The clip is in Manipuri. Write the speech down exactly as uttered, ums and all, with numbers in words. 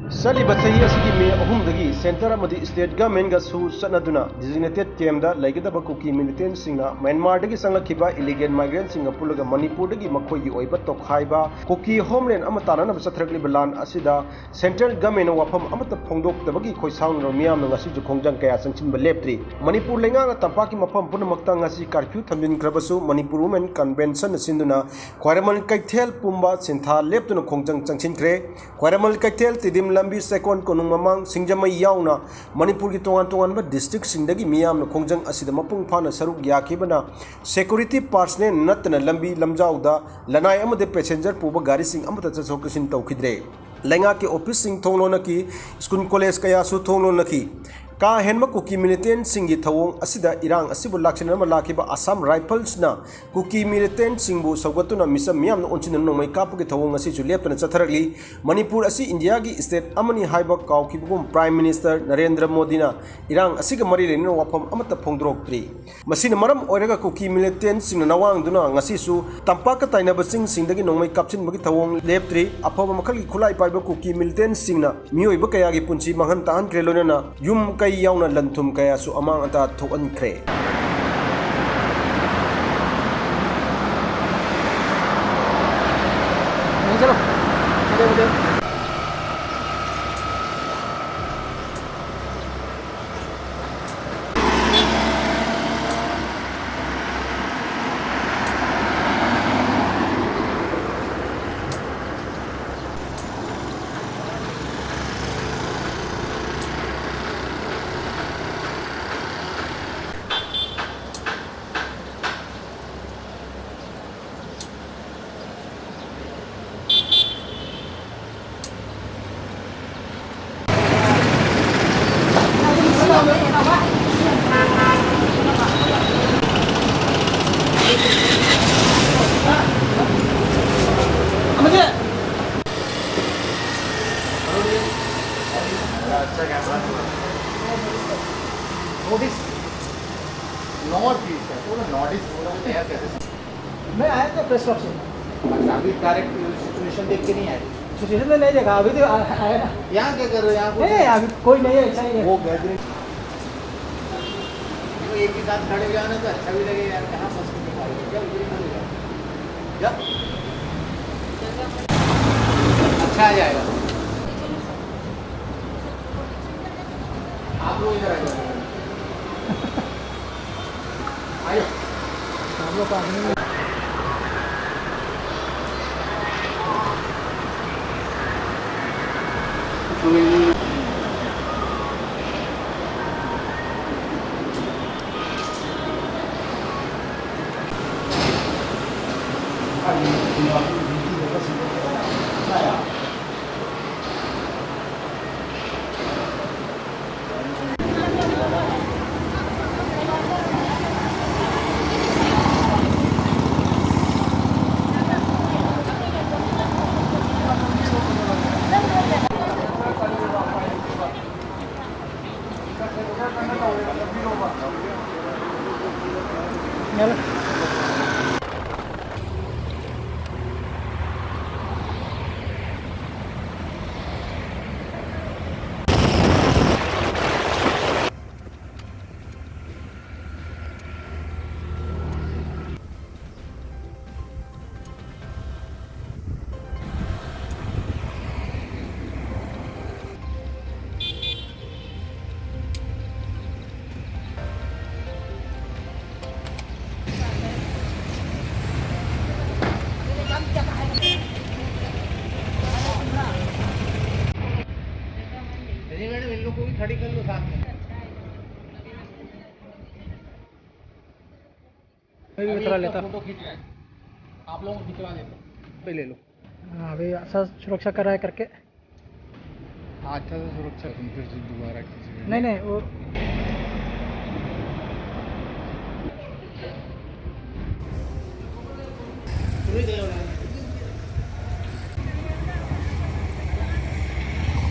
ꯆꯠꯂꯤꯕ ꯆꯍꯤ ꯑꯁꯤꯒꯤ ꯃꯦ ꯑꯍꯨꯝꯗꯒꯤ ꯁꯦꯟꯇꯔ ꯑꯃꯗꯤ ꯁ꯭ꯇꯦꯠ ꯒꯚꯔꯟꯃꯦꯟꯠꯒꯁꯨ ꯆꯠꯅꯗꯨꯅ ꯗꯤꯖꯤꯒꯅꯦꯇꯦꯗ ꯀꯦꯝꯞꯇ ꯂꯩꯒꯗꯕ ꯀꯨꯀꯤ ꯃꯤꯂꯤꯇꯦꯟꯠꯁꯤꯡꯅ ꯃ꯭ꯌꯥꯟꯃꯥꯔꯗꯒꯤ ꯆꯪꯂꯛꯈꯤꯕ ꯏꯂꯤꯒꯦꯜ ꯃꯥꯏꯒ꯭ꯔꯦꯟꯠꯁꯤꯡꯒ ꯄꯨꯜꯂꯒ ꯃꯅꯤꯄꯨꯔꯗꯒꯤ ꯃꯈꯣꯏꯒꯤ ꯑꯣꯏꯕ ꯇꯣꯈꯥꯏꯕ ꯀꯨꯀꯤ ꯍꯣꯝꯂꯦꯟ ꯑꯃ ꯇꯥꯟꯅꯅꯕ ꯆꯠꯊꯔꯛꯂꯤꯕ ꯂꯥꯟ ꯑꯁꯤꯗ ꯁꯦꯟꯇ꯭ꯔꯦꯜ ꯒꯚꯔꯟꯃꯦꯟꯠꯅ ꯋꯥꯐꯝ ꯑꯃꯠꯇ ꯐꯣꯡꯗꯣꯛꯇꯕꯒꯤ ꯈꯣꯏꯁꯥꯎꯅꯔꯕ ꯃꯤꯌꯥꯝꯅ ꯉꯁꯤꯁꯨ ꯈꯣꯡꯖꯪ ꯀꯌꯥ ꯆꯪꯁꯤꯟꯕ ꯂꯦꯞꯇ꯭ꯔꯤ꯫ ꯃꯅꯤꯄꯨꯔ ꯂꯩꯉꯥꯛꯅ ꯇꯝꯄꯥꯛꯀꯤ ꯃꯐꯝ ꯄꯨꯝꯅꯃꯛꯇ ꯉꯁꯤ ꯀꯥꯔꯐ꯭ꯌꯨ ꯊꯝꯖꯤꯟꯈ꯭ꯔꯕꯁꯨ ꯃꯅꯤꯄꯨꯔ ꯋꯨꯃꯦꯟ ꯀꯟꯚꯦꯟꯁꯟꯅ ꯁꯤꯟꯗꯨꯅ ꯈ꯭ꯋꯥꯏꯔꯝꯕꯟ ꯀꯩꯊꯦꯜ ꯄꯨꯝꯕ ꯁꯤꯟꯊꯥ ꯂꯦꯞꯇꯨꯅ ꯈꯣꯡꯖꯪ ꯆꯪꯁꯤꯟꯈ꯭ꯔꯦ꯫ ꯈ꯭ꯋꯥꯏꯔꯝꯕꯟ ꯀꯩꯊꯦꯜ, ꯇꯤꯗꯤꯝ ꯂꯝꯕꯤ, ꯆꯦꯛꯀꯣꯟ ꯀꯣꯅꯨꯡ ꯃꯃꯥꯡ, ꯁꯤꯡꯖꯃꯩ ꯌꯥꯎꯅ ꯃꯅꯤꯄꯨꯔꯒꯤ ꯇꯣꯉꯥꯟ ꯇꯣꯉꯥꯟꯕ ꯗꯤꯁꯇ꯭ꯔꯤꯛꯁꯤꯡꯗꯒꯤ ꯃꯤꯌꯥꯝꯅ ꯈꯣꯡꯖꯪ ꯑꯁꯤꯗ ꯃꯄꯨꯡ ꯐꯥꯅ ꯁꯔꯨꯛ ꯌꯥꯈꯤꯕꯅ ꯁꯦꯀ꯭ꯌꯨꯔꯤꯇꯤ ꯄꯥꯔꯁꯅꯦꯜ ꯅꯠꯇꯅ ꯂꯝꯕꯤ ꯂꯝꯖꯥꯎꯗ ꯂꯅꯥꯏ ꯑꯃꯗꯤ ꯄꯦꯁꯦꯟꯖꯔ ꯄꯨꯕ ꯒꯥꯔꯤꯁꯤꯡ ꯑꯃꯠꯇ ꯆꯠꯊꯣꯛ ꯆꯠꯁꯤꯟ ꯇꯧꯈꯤꯗ꯭ꯔꯦ꯫ ꯂꯩꯉꯥꯛꯀꯤ ꯑꯣꯐꯤꯁꯁꯤꯡ ꯊꯣꯡ ꯂꯣꯟꯅꯈꯤ, ꯁ꯭ꯀꯨꯜ ꯀꯣꯂꯦꯖ ꯀꯌꯥꯁꯨ ꯊꯣꯡ ꯂꯣꯟꯅꯈꯤ꯫ ꯀꯥ ꯍꯦꯟꯕ ꯀꯨꯀꯤ ꯃꯤꯂꯤꯇꯦꯟꯠꯁꯤꯡꯒꯤ ꯊꯧꯑꯣꯡ ꯑꯁꯤꯗ ꯏꯔꯥꯡ ꯑꯁꯤꯕꯨ ꯂꯥꯛꯁꯤꯟꯅꯅꯕ ꯂꯥꯛꯈꯤꯕ ꯑꯁꯥꯝ ꯔꯥꯏꯐꯜꯁꯅ ꯀꯨꯀꯤ ꯃꯤꯂꯤꯇꯦꯟꯠꯁꯤꯡꯕꯨ ꯁꯧꯒꯠꯇꯨꯅ ꯃꯤꯆꯝ ꯃꯤꯌꯥꯝꯅ ꯑꯣꯟꯁꯤꯟꯗꯨꯅ ꯅꯣꯡꯃꯩ ꯀꯥꯞꯄꯒꯤ ꯊꯧꯑꯣꯡ ꯑꯁꯤꯁꯨ ꯂꯦꯞꯇꯅ ꯆꯠꯊꯔꯛꯂꯤ꯫ ꯃꯅꯤꯄꯨꯔ ꯑꯁꯤ ꯏꯟꯗꯤꯌꯥꯒꯤ ꯁ꯭ꯇꯦꯠ ꯑꯃꯅꯤ ꯍꯥꯏꯕ ꯀꯥꯎꯈꯤꯕꯒꯨꯝ ꯄ꯭ꯔꯥꯏꯝ ꯃꯤꯅꯤꯁꯇꯔ ꯅꯔꯦꯟꯗ꯭ꯔ ꯃꯣꯗꯤꯅ ꯏꯔꯥꯡ ꯑꯁꯤꯒ ꯃꯔꯤ ꯂꯩꯅꯅ ꯋꯥꯐꯝ ꯑꯃꯠꯇ ꯐꯣꯡꯗꯣꯔꯛꯇ꯭ꯔꯤ꯫ ꯃꯁꯤꯅ ꯃꯔꯝ ꯑꯣꯏꯔꯒ ꯀꯨꯀꯤ ꯃꯤꯂꯤꯇꯦꯟꯠꯁꯤꯡꯅ ꯅꯋꯥꯡꯗꯨꯅ ꯉꯁꯤꯁꯨ ꯇꯝꯄꯥꯛꯀ ꯇꯥꯏꯅꯕ ꯆꯤꯡꯁꯤꯡꯗꯒꯤ ꯅꯣꯡꯃꯩ ꯀꯥꯞꯁꯤꯟꯕꯒꯤ ꯊꯧꯑꯣꯡ ꯂꯦꯞꯇ꯭ꯔꯤ꯫ ꯑꯐꯕ ꯃꯈꯜꯒꯤ ꯈꯨꯠꯂꯥꯏ ꯄꯥꯏꯕ ꯀꯨꯀꯤ ꯃꯤꯂꯤꯇꯦꯟꯠꯁꯤꯡꯅ ꯃꯤꯑꯣꯏꯕ ꯀꯌꯥꯒꯤ ꯄꯨꯟꯁꯤ ꯃꯥꯡꯍꯟ ꯇꯥꯛꯍꯟꯈ꯭ꯔꯦ, ꯂꯣꯏꯅꯅ ꯌꯨꯝ ꯀꯩ ꯌꯥꯎꯅ ꯂꯟ ꯊꯨꯝ ꯀꯌꯥꯁꯨ ꯑꯃꯥꯡ ꯑꯇꯥ ꯊꯣꯛꯍꯟꯈ꯭ꯔꯦ꯫ नॉर्थ ईस्ट, नॉर्थ ईस्ट है, पूरा नॉर्थ ईस्ट पूरा तैयार कैसे? मैं आया था प्रेस क्लब से। अच्छा, अभी डायरेक्ट सिचुएशन देख के नहीं आए? सिचुएशन में नहीं देखा अभी तो आ- आया ना। यहाँ क्या कर रहे हो? यहाँ कुछ नहीं, अभी कोई नहीं है, ऐसा ही है। वो गैदरिंग, वो एक ही साथ खड़े हो जाओ ना तो अच्छा भी लगे यार। कहाँ फंस के बैठे हो? जाओ, इधर ही खड़े हो जाओ। जाओ। अच्छा आ जाएगा। आप लोग इधर आ जाओ। आइए। हम लोग को आदमी चलिए मैडम, इन लोग को भी खड़ी कर लो साथ में। मैं भी अभी बतला इसका लेता। फोटो खींच रहे हैं। आप लोगों को खिंचवा देते हैं। पे ले लो। हाँ, अभी ऐसा सुरक्षा कर रहा है करके। हाँ, अच्छा से सुरक्षा। तुम फिर से दोबारा खींच रहे हो। नहीं, नहीं, वो